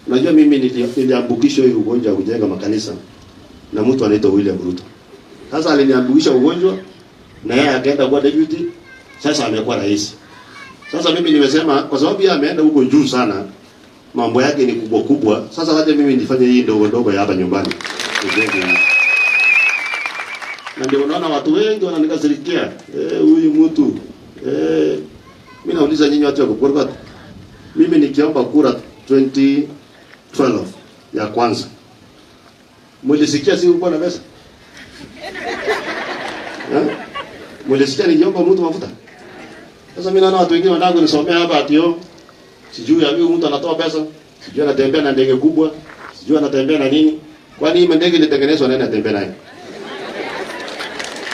Unajua mimi niliambukishwa hii ugonjwa wa kujenga makanisa na mtu anaitwa William Ruto. Sasa aliniambukisha ugonjwa na yeye akaenda kuwa deputy, sasa amekuwa rais. Sasa mimi nimesema kwa sababu yeye ameenda huko juu sana, mambo yake ni kubwa kubwa. Sasa wacha mimi nifanye hii ndogo ndogo ya hapa nyumbani. Nijenge hii. Na ndio unaona watu wengi wananikasirikia. Eh, huyu mtu. Eh, mimi nauliza nyinyi watu wa Kipkorgot. Mimi nikiomba kura 2012 ya kwanza, mlisikia sikuwa na pesa? Eh? Mlisikia nikiomba mtu mafuta? Sasa mimi naona watu wengine wanataka kunisomea hapa ati yo sijui huyu mtu anatoa pesa, sijui anatembea na ndege kubwa, sijui anatembea na nini. Kwani hii ndege ilitengenezwa, nani anatembea nayo?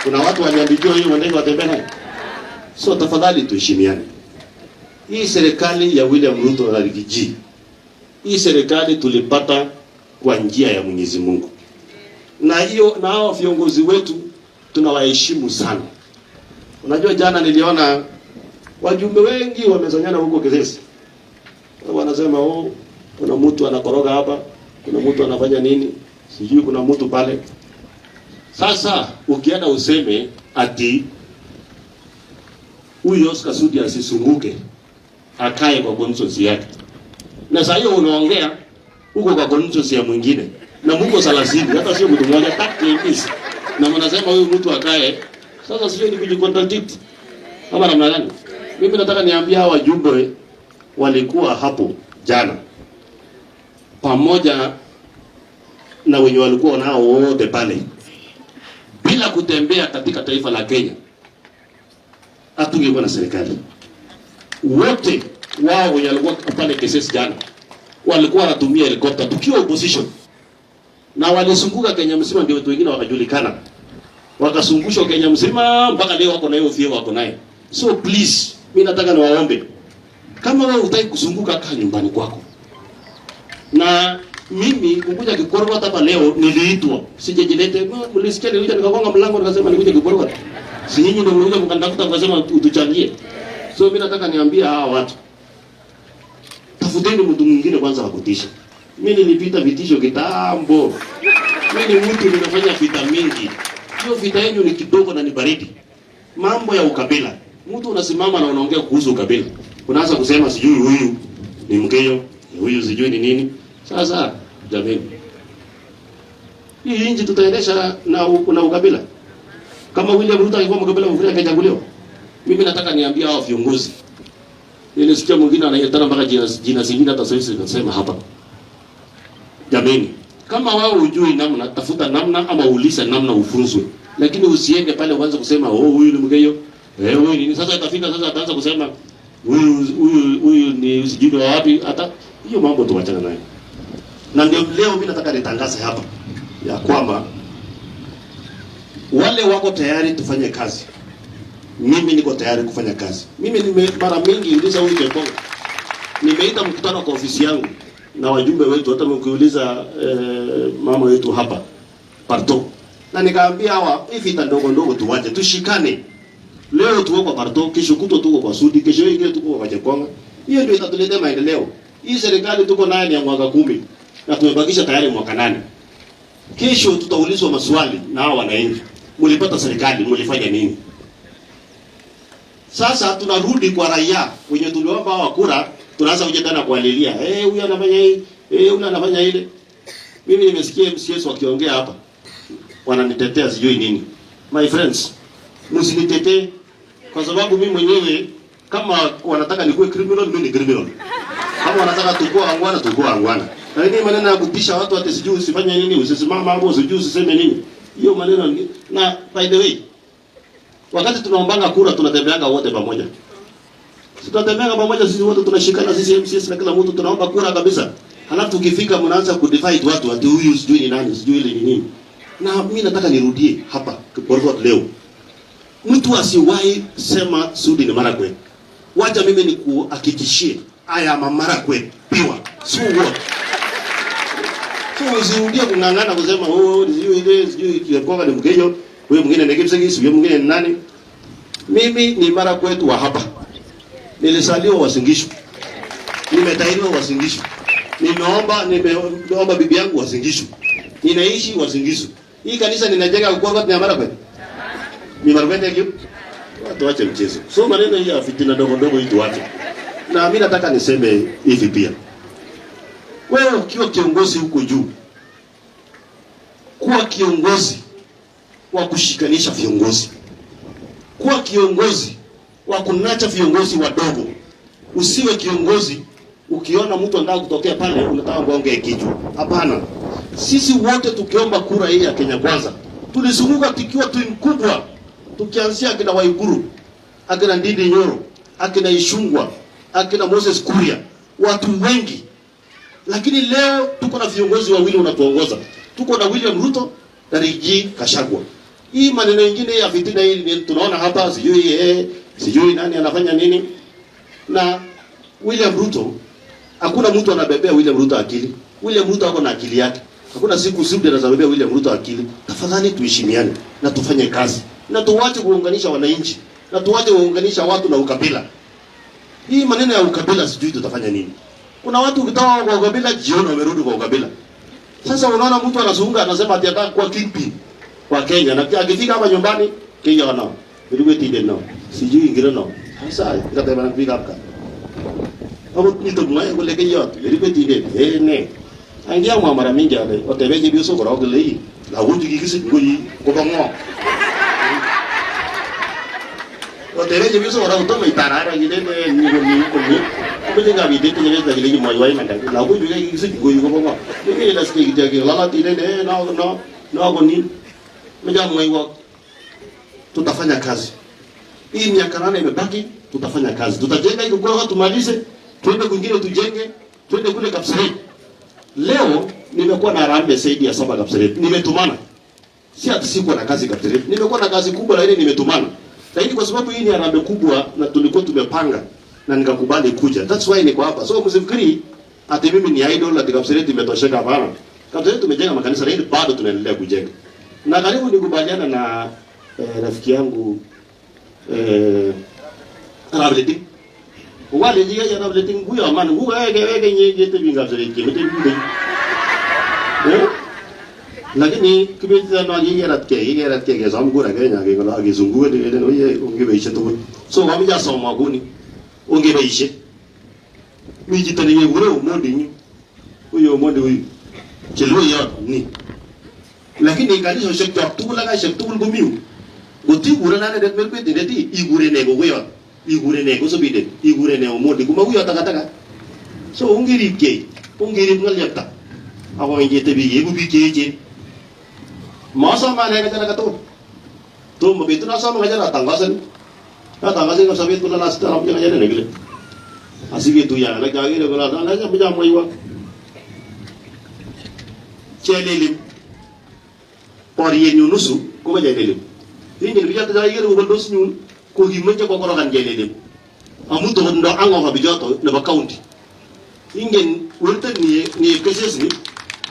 Kuna watu waliandikiwa hiyo ndege watembea nayo. So tafadhali tuheshimiane. Hii serikali ya William Ruto na Riggy G, hii serikali tulipata kwa njia ya Mwenyezi Mungu, na hiyo na hao viongozi wetu tunawaheshimu sana. Unajua, jana niliona wajumbe wengi wamezanyana huko Kisesi, wanasema, "Oh, kuna mtu anakoroga hapa, kuna mtu anafanya nini, sijui kuna mtu pale." Sasa ukienda useme ati huyu Oscar Sudi asisunguke, akae kwa constituency yake, na saa hiyo unaongea huko kwa constituency ya mwingine na muko 30, hata sio mtu mmoja, 30 MPs, na mnasema huyu mtu akae. Sasa sio ni kujicontradict ama namna gani? Mimi nataka niambie hawa wajumbe walikuwa hapo jana pamoja na wenye walikuwa nao wote pale, bila kutembea katika taifa la Kenya hatungekuwa na serikali. Wote wao wenye walikuwa pale Kesesi jana walikuwa wanatumia helicopter tukiwa opposition, na walizunguka Kenya mzima, ndio watu wengine wakajulikana, wakazungushwa Kenya mzima mpaka leo wako na hiyo vyeo wako naye. So please, mimi nataka niwaombe, kama wewe hutaki kuzunguka, kaa nyumbani kwako. Na mimi kukuja Kipkorgot hapa leo niliitwa, sijajilete. Mlisikia nilikuja nikagonga mlango nikasema nikuja Kipkorgot? Si nyinyi ndio mlikuja mkanitafuta mkasema utuchangie? So mimi nataka niambie hawa watu, tafuteni mtu mwingine kwanza wa kutisha. Mimi nilipita vitisho kitambo. Mimi ni mtu nimefanya vita mingi. Hiyo vita yenu ni kidogo na ni baridi. Mambo ya ukabila. Mtu unasimama na unaongea kuhusu ukabila. Unaanza kusema sijui huyu ni Mkenya, huyu sijui ni nini. Sasa jamani, hii nchi tutaendesha na ukabila? Kama William Ruto angekuwa mkabila mfuri angechaguliwa? Mimi nataka niambie hao viongozi. Nilisikia mwingine anaitana mpaka jina zingine hata sasa nasema hapa. Jamani, kama wao hujui namna, tafuta namna ama uulize namna ufunzwe. Lakini usiende pale uanze kusema, "Oh, huyu ni Mkenya. Eh, huyu nini?" Sasa itafika sasa ataanza kusema huyu ni sijui wa wapi, hata hiyo mambo tuachane nayo. Na ndio leo mimi nataka nitangaze hapa ya kwamba wale wako tayari tufanye kazi, mimi niko tayari kufanya kazi. Mimi nime mara mingi uliza huyu Chepkonga, nimeita mkutano kwa ofisi yangu na wajumbe wetu, hata mkiuliza mama wetu hapa Parto, na nikaambia hawa, hii vita ndogo ndogo tuwache, tushikane. Leo tuko kwa Parto, kesho kutwa tuko kwa Sudi, kesho ingine tuko kwa Chepkonga. Hiyo ndio itatuletea maendeleo. Hii serikali tuko nayo ni ya mwaka 10 na tumebakisha tayari mwaka 8. Kesho tutaulizwa maswali na hawa wananchi, mlipata serikali, mlifanya nini? Sasa tunarudi kwa raia wenye tuliwapa hawa kura, tunaanza kuja tena kuwalilia, eh, huyu anafanya hii, eh, huyu anafanya ile. Mimi nimesikia MCAs wakiongea hapa, wananitetea sijui nini. My friends, msinitetee kwa sababu mimi mwenyewe kama wanataka nikuwe criminal, mimi ni criminal. Kama wanataka tukua wangwana, tukua wangwana. Lakini maneno ya kutisha watu ati sijui usifanye nini, usisimame hapo, sijui usiseme nini. Hiyo maneno na by the way, wakati tunaombanga kura tunatembeanga wote pamoja. Si tunatembeanga pamoja sisi wote, tunashikana sisi MCAs na kila mtu tunaomba kura kabisa. Halafu tukifika mnaanza kudivide watu ati huyu sijui ni nani, sijui ile ni nini. Na mimi nataka nirudie hapa Kipkorgot leo. Mtu asiwahi sema Sudi ni Marakwet. Wacha mimi nikuhakikishie, I am a Marakwet pure. So what? So usirudie kung'ang'ana kusema, "Oh, sijui ile, sijui Kikonga ni Mkenya, huyo mwingine ni Kipsigis, huyo mwingine ni nani." Mimi ni Marakwet wa hapa. Nilizaliwa Uasin Gishu. Nimetahiriwa Uasin Gishu. Nimeomba bibi yangu Uasin Gishu. Ninaishi Uasin Gishu. Hii kanisa ninajenga kwa kwa ni Marakwet. Ni Marakwet hiyo. Watu wache mchezo. So maneno hii ya fitina ndogo ndogo hii tuache. Na mimi nataka niseme hivi pia. Wewe ukiwa kiongozi huko juu, kuwa kiongozi wa kushikanisha viongozi, kuwa kiongozi wa kunacha viongozi wadogo. Usiwe kiongozi ukiona mtu anataka kutokea pale unataka ngonge kichwa. Hapana, sisi wote tukiomba kura hii ya Kenya Kwanza tulizunguka tukiwa timu kubwa, tukianzia akina Waiguru, akina Ndindi Nyoro, akina Ichung'wah, akina Moses Kuria, watu wengi. Lakini leo tuko na viongozi wawili wanatuongoza. Tuko na William Ruto na Rigathi Gachagua. Hii maneno mengine ya fitina hii ni tunaona hapa, sijui sijui nani anafanya nini. Na William Ruto, hakuna mtu anabebea William Ruto akili. William Ruto ako na akili yake. Hakuna siku Sudi anaweza William Ruto akili. Tafadhali tuheshimiane na tufanye kazi. Na tuache kuunganisha wananchi. Na tuache kuunganisha watu na ukabila. Hii maneno ya ukabila sijui tutafanya nini. Kuna watu ukitoka kwa ukabila jioni wamerudi kwa ukabila. Sasa unaona mtu anazunga anasema ati anataka kuwa kingpin kwa Kenya, na akifika hapa nyumbani Kenya wanao. Nilikuwa tinde no. Sijui ingine no. Sasa ikatema na kufika hapa. Hapo nito mwa kule Kenya nilikuwa tinde ne. Angia mwa mara mingi ale otebeje biso kora kile hii. La huju kikisi ngoi ko ngo. Otebeje biso kora utoma itarara kile ne ni ko ni ko ni. Kuja ngabi de tene la kile ni moi wai manda. La huju kikisi ngoi ko ngo. Ni la ski kitya ki la tine ne no no no ko ni. Mja mwa tutafanya kazi. Hii miaka 8 imebaki, tutafanya kazi. Tutajenga hii kwa tumalize, tuende kwingine tujenge, tuende kule Kapseret. Leo nimekuwa na harambee zaidi ya 7 Kapseret. Nimetumana. Si ati sikuwa na kazi Kapseret. Nimekuwa na kazi kubwa lakini nimetumana. Lakini kwa sababu hii ni harambee kubwa na tulikuwa tumepanga na nikakubali kuja. That's why niko hapa. So msifikiri ati mimi ni idol ati Kapseret imetosheka, hapana. Kapseret tumejenga makanisa lakini bado tunaendelea kujenga. Na karibu nikubaliana na rafiki yangu Arab Wale jiga ya Arab Leting guya man guya ge ge nye ge te binga zere ke mete bi. Eh? Lakini kibeti na ye rat ke ye rat ke ge zam gura ge nya ge gola ge zungu ge ge no ye unge beishe to. So wami ja so ma guni. Unge beishe. Mi jita ni gure umondi ni. Huyo umondi huyu. Chelo ya ni. Lakini kanisa shek tugul ak shek tugul komiu. Goti gure nane det merkwet ndeti igure ne gogoyot. Igure ne kosobindet, igure ne Omondi komakuyo takataka. So ongeripkei, ongerip ng'olyepta. Ako ingetebi keeku biik che echen. Masome ane ng'echer age tugul. Tomo betut nasome ng'echer atangasan. Atangasan Kapsabet kole last amache ng'echeret nekile. Asiketuiye alak chokere kole amache amwaiwok. Chelelim. Borienyun nusu kobo chelelim. Ingen bichoto cho ikere koboldos nyun ko kimeche kokorokan chelelim. Amu tokotindo hangover bichoto nebo county. Ingen werto ni cases ni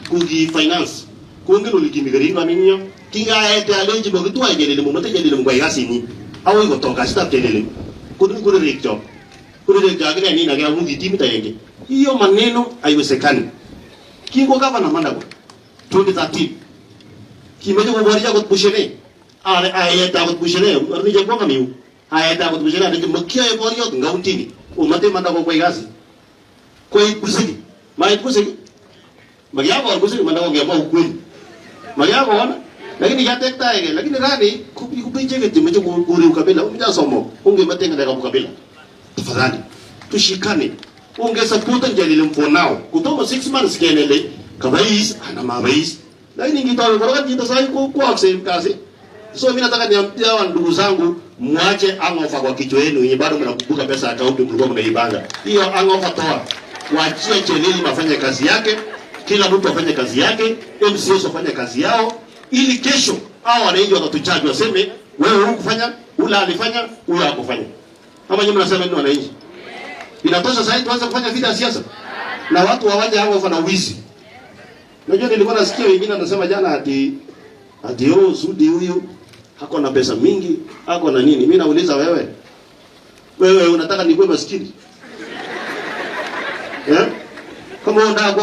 ko ki finance. Kongen ole kimi karit maminyo. Kingaete alenchi mokitwai chelelim omete chelelim kwai kasinyi. Akoi kotok kasitab chelelim. Korirek Korirek akine nini ake amu ki timit agenge. Hiyo maneno haiwezekani. Kingo gavana Mandago 2013 kimeche koboryo akot Bushene. Aete akot Bushene, arni chepkonga miu. Aete akot Bushene alechi makiyoe boriot eng kauntini. Omete Mandago kwai kasi. Koit Busiki. Mait Busiki. Makiabor Busiki Mandago ngemwa ukweli. Makiabor lakini kiatektaeke lakini rani kubicheket chemeche kore ukabila umeche somok ongemete ng'alekab ukabila. Tafadhali tushikane. Ungesupporten Chelilim for now. Kutomo 6 months kenele kabais ana mabais. Lakini ingitoa korokan chito sai ko kwa kasi. So mimi nataka niambie hawa ndugu zangu mwache hangover kwa kichwa yenu yenye bado mnakumbuka pesa ya kaunti mlikuwa mnaibanga. Hiyo hangover toa. Waachie Chelilim afanye kazi yake, kila mtu afanye kazi yake, MCAs wafanye kazi yao ili kesho hao wananchi watatuchaji waseme wewe hukufanya, ula alifanya, huyo hakufanya. Kama nyinyi mnasema nini wananchi? Inatosha sasa tuanze kufanya vita ya siasa. Na watu wawaje hao na wizi. Unajua nilikuwa nasikia wengine wanasema jana ati oh Sudi huyu hako na pesa mingi, hako na nini. Mimi nauliza wewe. Wewe unataka nikuwe maskini? Eh? Kama unataka